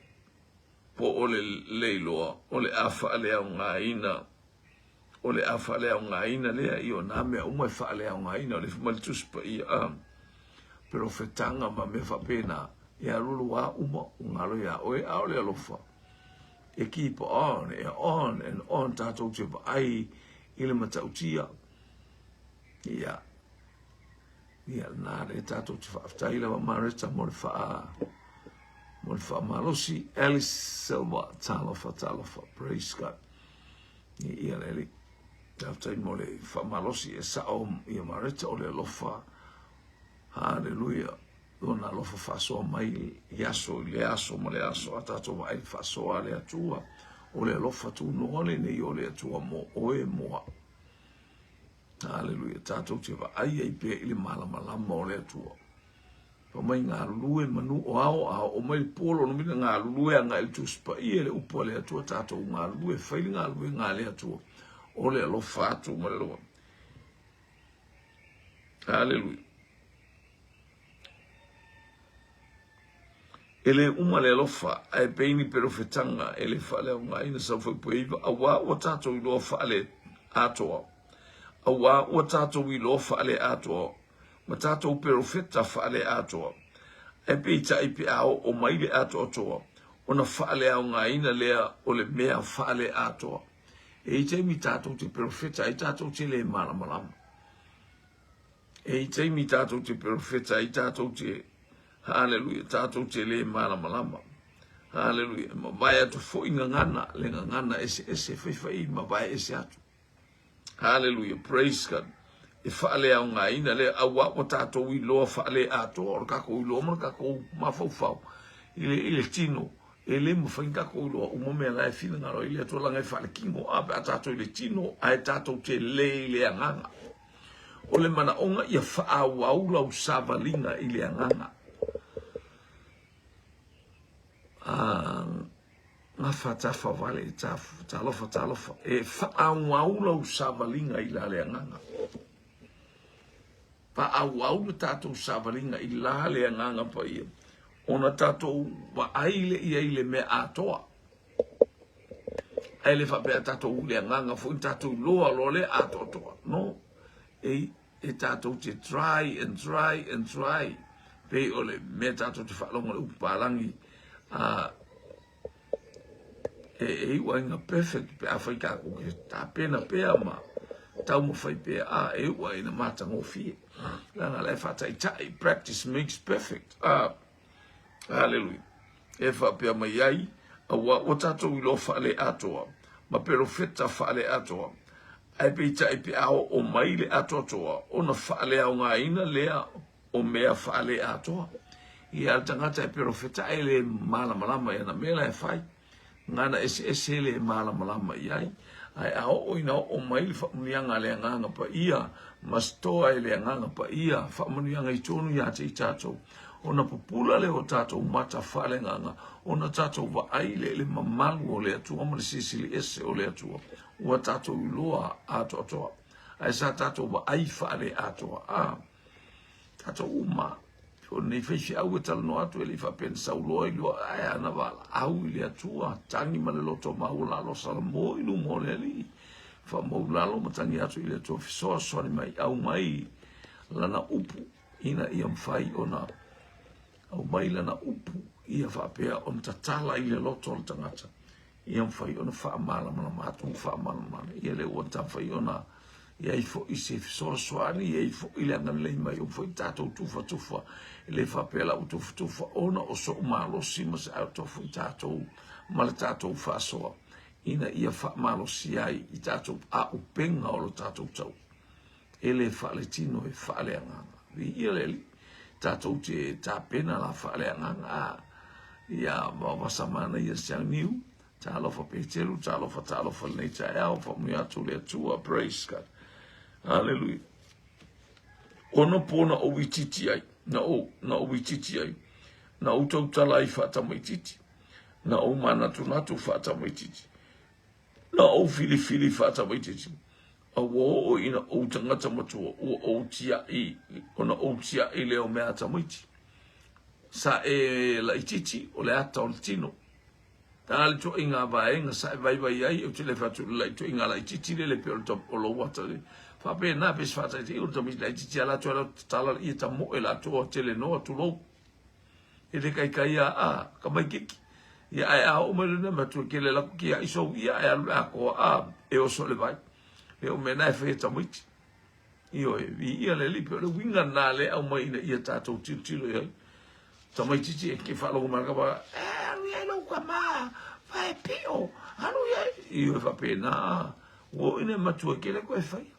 po o le leiloa, o le a faaleaogaina, o le a faaleaogaina lea, i o nā mea uma e faaleaogaina, o le mai le Tusi Paia, a, perofetaga ma mea faapena, e alualu a uma, ua galo iā oe, a o le alofa, e keep on, e on and on, tatou te vaai i le matautia, ia, Ia, na le tatou te faafetai lava Mareta mo le faa mo le faamalosi. Alice Silva, talofa, talofa, praise God. Ia, le alii. Faafetai mo le faamalosi e sao ia Mareta o le alofa. Hallelujah. Lona alofa faasoa mai i aso i le aso ma le aso a tatou vaai le faasoa a le Atua. O le alofa tunoa lenei o le Atua mo oe mo au. Aleluia. Tatou te vaai ai pea i le malamalama o le Atua. Fai mai galulue manu o ao a oo mai le po lona uiga galulue agai i le Tusi Paia i le upu a le Atua tatou galulue fai le galuega a le Atua o le alofa atu ma le alofa. Aleluia. E le uma le alofa, ae pei ni perofetaga e le faaleaogaina saufaipua auā ua tatou iloa faale atoa, auā ua tatou iloa faale atoa ma tatou perofeta faale atoa. Ae peitai pe a oo mai le atoatoa, ona faaleaogaina lea o le mea faale atoa. E i taimi tatou te perofeta ai tatou te le malamalama. E i taimi tatou te perofeta ai tatou te Haleluia, tatou te le malamalama. Haleluia, e mavae atu foi gagana, le gagana eseese, faifai mavae ese atu. Haleluia, praise God. E faaleaogaina lea, auā ua tatou iloa faaleatoa, o le tatou iloa ma le tatou mafaufau i le, i le tino, e le mafai ona tatou iloa uma mea la e finagalo ai le Atua leaga e faalekino, a pe a tatou i le tino, ae tatou te le i le agaga. O le manaoga ia faaauau lau savaliga i le agaga. A gafa tafa vale talofa talofa. E faaauau lau savaliga i la le agaga. Faaauau le tatou savaliga i la le agaga paia. Ona tatou vaai le ia i le mea atoa. Ae le faapea tatou le agaga foi tatou iloa loa le atoatoa. No. E, e tatou te try and try and try. Pei o le mea tatou te faalogo le upu palagi. A, e, e iu ai ina perfect pe afai tatou te tapena pea ma taumafai pea. A, e iu ai ina matagofie. Leaga la e faataitai, practice makes perfect. A, Haleluia. E faapea mai ai, auā ua tatou iloa faale-atoa, ma perofeta faale-atoa, ae peitai pe a oo mai le atoatoa, ona faaleaogaina lea o mea faale-atoa. Ia, le tagata e perofeta ae le malamalama i ana mea la e fai. Gana eseese le malamalama i ai, ae a oo ina oo mai le faamanuiaga a le Agaga Paia, ma stoa e le Agaga Paia faamanuiaga i tonu ia te i tatou, ona pupula lea o tatou mata faaleagaga, ona tatou vaai lea i le mamalu o le Atua ma le Silisili Ese o le Atua, ua tatou iloa atoatoa, ae sa tatou vaai faaleatoa. A tatou uma. O lenei faifeau e talanoa atu e le i faapea na sau loa i lua ae ana valaau i le Atua, tagi ma le loto maualalo salamo i luma o le Alii, faamaulalo ma tagi atu i le Atua fesoasoani mai, aumai lana upu ina ia mafai ona aumai lana upu ia faapea ona tatala i le loto o le tagata ia mafai ona faamalamalama atu ma faamalamalama ia lea ua taumafai ona i ai foi se fesoasoani, i ai foi le agalelei mai o foi tatou tufatufa. E le faapea la ua tufatufa ona o sou malosi ma se atoa foi tatou ma le tatou faasoa ina ia faamalosi ai i tatou auupega o lo tatou tau. E le faaletino e faaleagaga. Viia le Alii. Tatou te tapena la faaleagaga a ia vasa manaia siang niu. Talofa Peteru, talofa, talofa lenei taeao, faamanuia atu le Atua, praise God. Hallelujah. Ono po na ou itiiti ai, na ou, na ou itiiti ai, na ou tautala ai faatamaitiiti, na ou manatunatu faatamaitiiti, na ou filifili faatamaitiiti, a ua oo ina ou tagata matua, ua ou tiai, ona ou tiai lea o mea a tamaiti. Sa e laitiiti o le ata o le tino. A le ituaiga vaega sa e vaivai ai, ou te le fai atu i le ituaiga laitiiti lele pei o lou ata le faapena pe se faataitaiga o le tamaiti laitiiti a latou e tatala ia tamoe latou a telenoa tulou. E le kaikai a a ka maikiki. Ia ae a oo mai lena matua kele laku ki ai sou ia e alu le atoa a e oso le vai. E o mea na e fai e tamaiti. Ioe, viia le Alii, pei o le uiga lena lea e aumai ina ia tatou tilotilo i ai. Tamaitiiti e ke faalogo mai ka e alu i ai lou tama, vae pio, alu i ai. Ioe, faapena, ua oo ina e matua kele koe faia.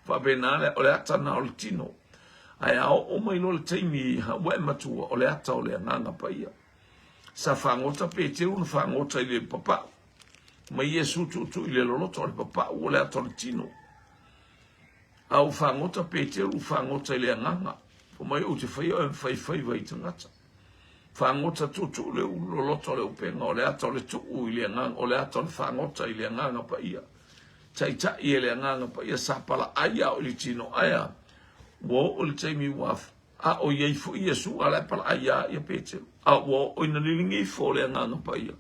Faapena le, o le ata na o le tino. Ae a oo mai loa le taimi ua e matua, o le ata o le agaga paia. Sa fagota Peteru na fagota i le papau. Mai Iesu tuutuu i le loloto o le papau o le ata o le tino. A ua fagota Peteru, fagota i le agaga, fai mai ou te faia oe ma faifaiva i tagata. Fagota tuutuu le ulu loloto o le upega, o le ata o le tuu i le agaga, o le ata o le fagota i le agaga paia. Taitai e le agaga paia sa palaai a o i le tino ae a ua oo i le taimi ua A o i ai foi Iesu, a la e palaai ia ia Peteru. A ua oo ina liligi ifo o le Agaga Paia,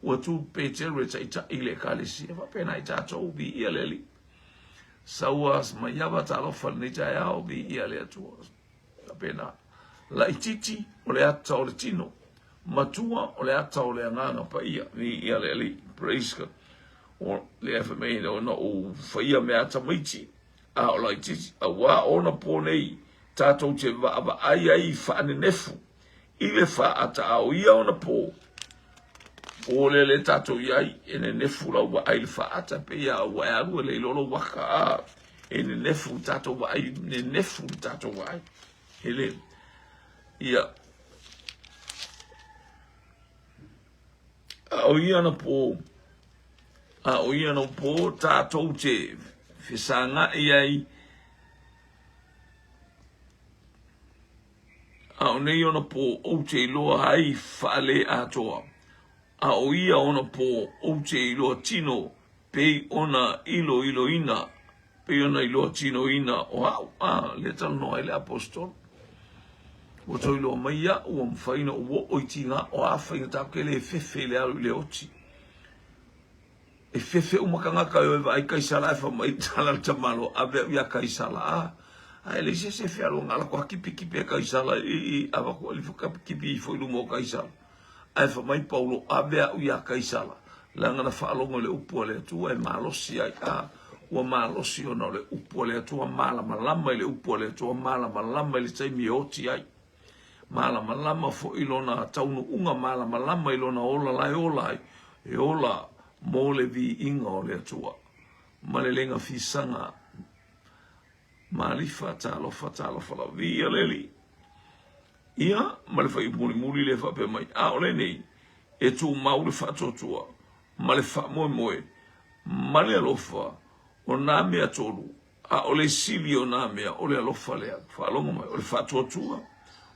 ua tu Peteru e taitai i le Ekalesia. Faapena i tatou, viia le Alii. Saua maiava talofa lenei taeao, viia le Atua. Faapena. Laitiiti o le ata o le tino, matua o le ata o le Agaga Paia, viia le Alii. Praise God. O lea fai mai na ou faia mea tamaiti, a o laitiiti, auā ona po nei tatou te vaavaai ai faanenefu i le faaata a o ia ona po, po lea lea tatou i ai, e nenefu lau vaai i le faaata, pei a ua e alu e le iloa lou aka, a e nenefu le tatou vaai, nenefu le tatou vaai. E le, ia, a o ia ona po, a o ia ona po tatou te fesagai ai A o nei ona po ou te iloa ai faale-atoa, a o ia ona po ou te iloa tino pei ona iloiloina, pei ona iloa tinoina o au. A, lea talanoa ai le Aposetolo. Ua toe iloa mai iaʻu ua mafai ona ou oo i tiga o a faigata ou te le fefe i le alu i le oti. E fefe uma tagata e o e vaai Kaisara ae fai mai tala le tamaloa ave au ia Kaisara a ae leai se isi e fealuaga ala koa kipikipi e Kaisara i i avatu ali kipi ifo i luma o Kaisara ae fai mai Paulo ave au ia Kaisara leaga na faalogo i le upu a le Atua e malosi ai a ua malosi ona o le upu a le Atua malamalama i le upu a le Atua malamalama i le taimi e oti ai Malamalama foi lona taunuuga, malamalama i lona ola la e ola ai, e ola mo le viiga o le Atua. Ma le lega fisaga, malifa, talofa, talofa lava, viia le Alii. Ia, ma le fuaiupu mulimuli lea e faapea mai, a o lenei, e tumau le faatuatua ma le faamoemoe ma le alofa o nā mea tolu A o le sili o nā mea, o le alofa lea. Faalogo mai, o le faatuatua,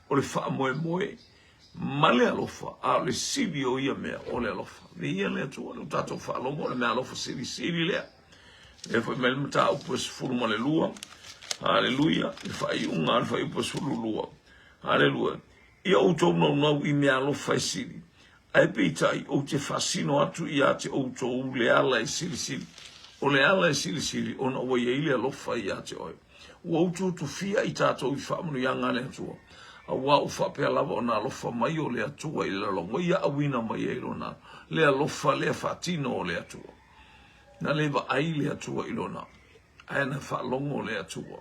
o le faamoemoe, ma le alofa, a o le sili o ia mea, o le alofa. Viia le Atua, lea ua tatou faalogo, o le meaalofa silisili lea. Lea foi mai le mataupu e 12, haleluia, le faaiuga o le fuaiupu e 12. Haleluia. Ia outou naunau i mea alofa e sili, ae peitai ou te faasino atu ia te outou le ala e silisili. O le ala e silisili ona ua i ai le alofa ia te oe. Ua utuutufia i tatou i faamanuiaga a le Atua, auā ua faapea lava ona alofa mai o le Atua i le lalologi, ua ia auina mai ai lona le alofa lea faatino o le Atua. Na le vaai le Atua i lona, ae na faalogo le Atua.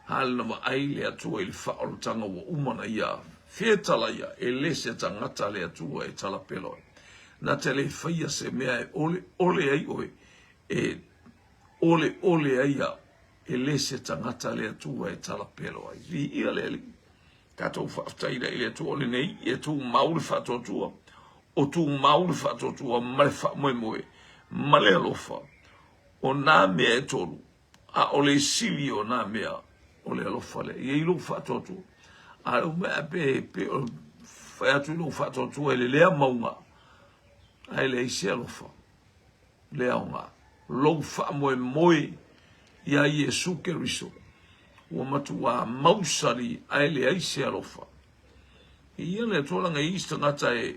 A na vaai le Atua i le faaolataga ua uma na ia fetalaia, e le se tagata le Atua e talapelo ai. Na te le faia se mea e ole ole ai oe, e ole ole ai au, e le se tagata le Atua e talapelo ai. Viia le Alii. Tatou faafetai la i le Atua o lenei e tumau le faatuatua, o tumau le faatuatua ma le faamoemoe ma le alofa o nā mea e tolu, a o le sili o nā mea o le alofa lea. E i ai lou faatuatua, a o mea pe, pe o fai atu i lou faatuatua i le lea mauga, ae leai se alofa. Le aoga, lou faamoemoe iā Iesu Keriso, ua matuā mausali ae leai se alofa. E ia le Atua laga i isi tagata e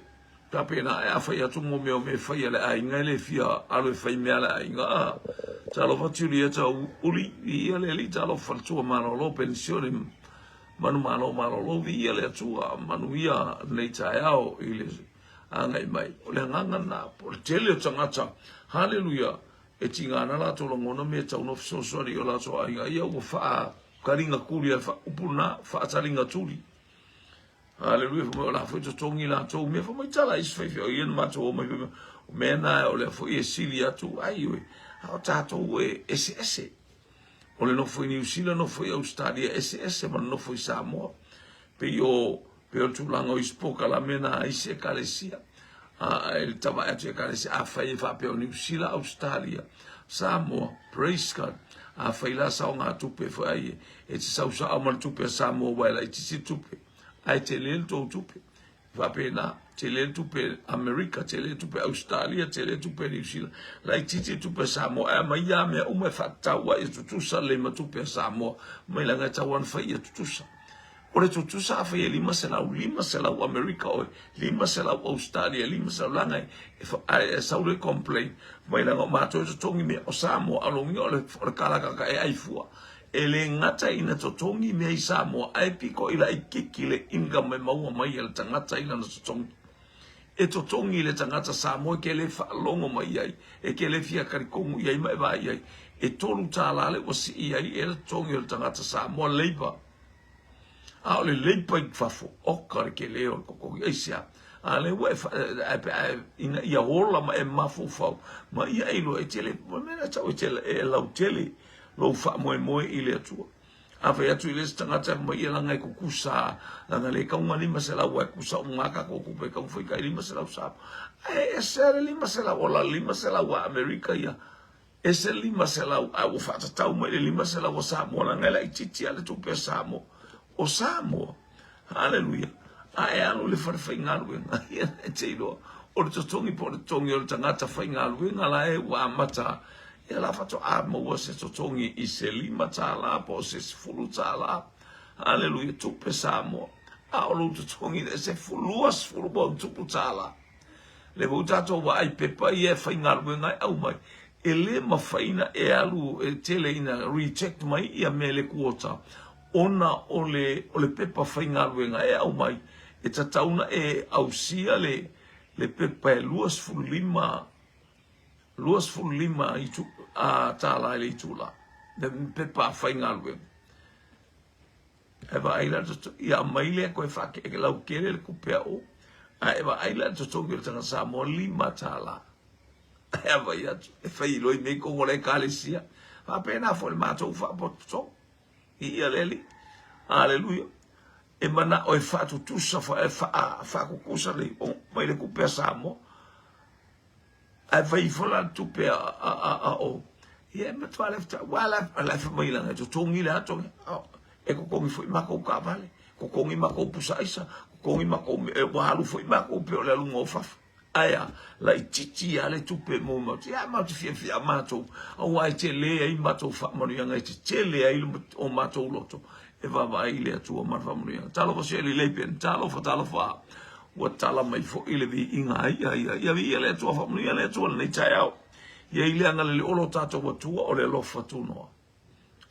tapena ae a fai atu mo mea o mea e fai a le aiga e le fia alu e fai mea a le aiga. A, talofa Julieta Uli, viia le Alii, talofa faletua malolo, penisione manumalo malolo, viia le Atua, manuia lenei taeao i le agai mai. O le agaga lena, o le tele o tagata, haleluia, e tiga ana latou lagona me e tau na fesoasoani i o latou aiga, ia ua faataliga tuli a le faaupu lena, faataliga tuli. Haleluia, fai mai o la foi totogi latou mea, fai mai tala isi faifeau ia na matou omai fai mai, o mea na o lea foi e sili atu, ai oe, a o tatou e eseese. O le nofo i Niu Sila, nofo i Ausetalia, eseese ma le nofo i Samoa. Pei o, pei o le tulaga o isi polokalame na a isi ekalesia. A, e le tavae atu i ekalesia, afai e faapea o Niu Sila, Ausetalia, Samoa, praise God. Afai la saogatupe foi ai e, e te sau sao ma le tupe a Samoa ua e laitiiti le tupe, ae tele le tou tupe. Faapena, tele le tupe Amerika, tele le tupe Ausetalia, tele le tupe Niu Sila, laitiiti le tupe Samoa, ae aumai ia mea uma e faatatau ai ia tutusa lelei ma tupe a Samoa, mai laga e tatau lava ona fai ia tutusa. O le tutusa afai e 500, 500 Amerika oe, 500 Ausetalia, 500 laga e, e, e sau le complain, mai laga o matou e totogi mea, o Samoa, a o lona uiga o le, o le kalakaka e ai fua. E le gata ina totogi mea i Samoa, ae piko i laitiiti le income e maua mai e le tagata i lana totogi. E totogi le tagata Samoa e ke le faalogo mai ai, e ke le fia kalikonu i ai ma e vaai i ai. E $3 le ua sii ai e le totogi o le tagata Samoa labour. A o le labour i fafo, oka le tele o le totogi. Aisea? A lea ua e fa, ae pe a ina ia ola ma e mafaufau ma ia e iloa e tele, mea na tau e tele, e lautele lou faamoemoe i le Atua. A fai atu i le isi tagata mai ia laga e kukusa, laga le kauga 500 aua e kusa uma lava tatou tupe e tau fai tai 500 Samoa. Ae ese le 500 o la 500 a Amerika ia. Ese le 500 ae ua faatatau mai le 500 a Samoa laga e laitiiti lava le tupe a Samoa. O Samoa, haleluia, a e alu i le fale faigaluega, ia e te iloa, o le totogi po o le totogi o le tagata faigaluega la e ua amata, ia la faatoa maua se totogi i se $5 po o se $10, haleluia, tupe Samoa, a o lou totogi le se 20 ma ona tupu tala. Le foi tatou vaai pepa ia e faigaluega ai aumai, e le mafai na e alu e tele ina reject mai ia mea le quota ona o le o le pepa faigaluega e aumai e tatau na e ausia le le pepa e 25 25 itu a tala i le itula le pepa faigaluega e vaai la ia aumai lea koe whaake lautele le tupe a o a e vaai la le totogi o le tagata Samoa $5 ae a fai atu e fai loa i mea i totonu o le ekalesia faapena foi le matou faapotopotoga Viia le Alii. Aleluia. E manao e faatutusa, e faatutusa le mai le tupe a Samoa. Ae fai ifo la le tupe a o. Ia e matua le fita, ua la la fa mai langa totogi le ato. E totogi foi matou taavale, totogi matou pusa aisa, totogi matou ua alu foi matou pe o le aluga o fafo. Ae a, laitiiti lava le tupe mo matou, ia matou te fiafia matou, aua e tele ai matou faamanuiaga, e tetele ai o matou loto. E vaavaai i le Atua ma le faamanuiaga. Talofa Shirley Lapian, talofa, talofa. Ua tala mai foi le viiga ai ia ia. Ia viia le Atua, faamanuia le Atua lenei taeao. Ia i le agalelei o lo tatou Atua o le alofa tunoa.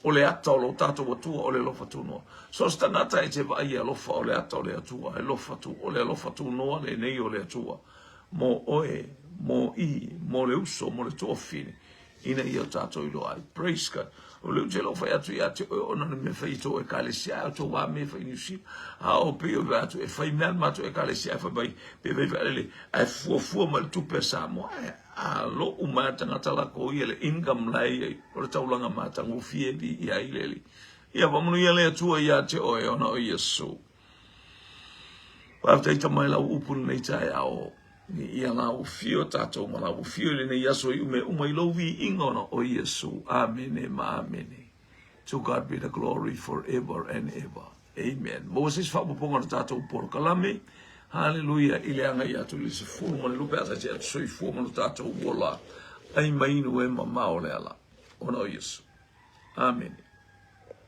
O le ata o lo tatou Atua o le alofa tunoa. So o se tagata e te vaai e alofa o le ata o le Atua, e alofa tu, o le alofa tunoa lenei o le Atua. Mo oe, mo i, mo le uso, mo le tuafafine, ina ia o tatou iloa ai. Praise God. O le ou te le o fai atu ia te oe ona o le mea fai i tou ekalesia ae o tou a mea fai i Niu Sila. A o pei o fai atu e fai mea le matou ekalesia ae fai mai pe fai faalele ae fuafua mai le tupe a Samoa ae a lou mai a tagata lakou ia le income la e i ai o le taulaga matagofie viia ai le Alii. Ia faamanuia le Atua ia te oe ona o Iesu. Faafetai Tama i lau upu i lenei taeao. Ia lau afio tatou ma lau afio i lenei aso i mea uma i lou viiga ona o Iesu. Amene ma amene. To God be the glory forever and ever. Amen. Maua se isi faaopoopoga o le tatou polokalame. Haleluia i le agai atu i le 12 pe a sa atu soifua ma lo tatou ola. Ai mai inu e mamao le ala. Ona o Iesu. Amene.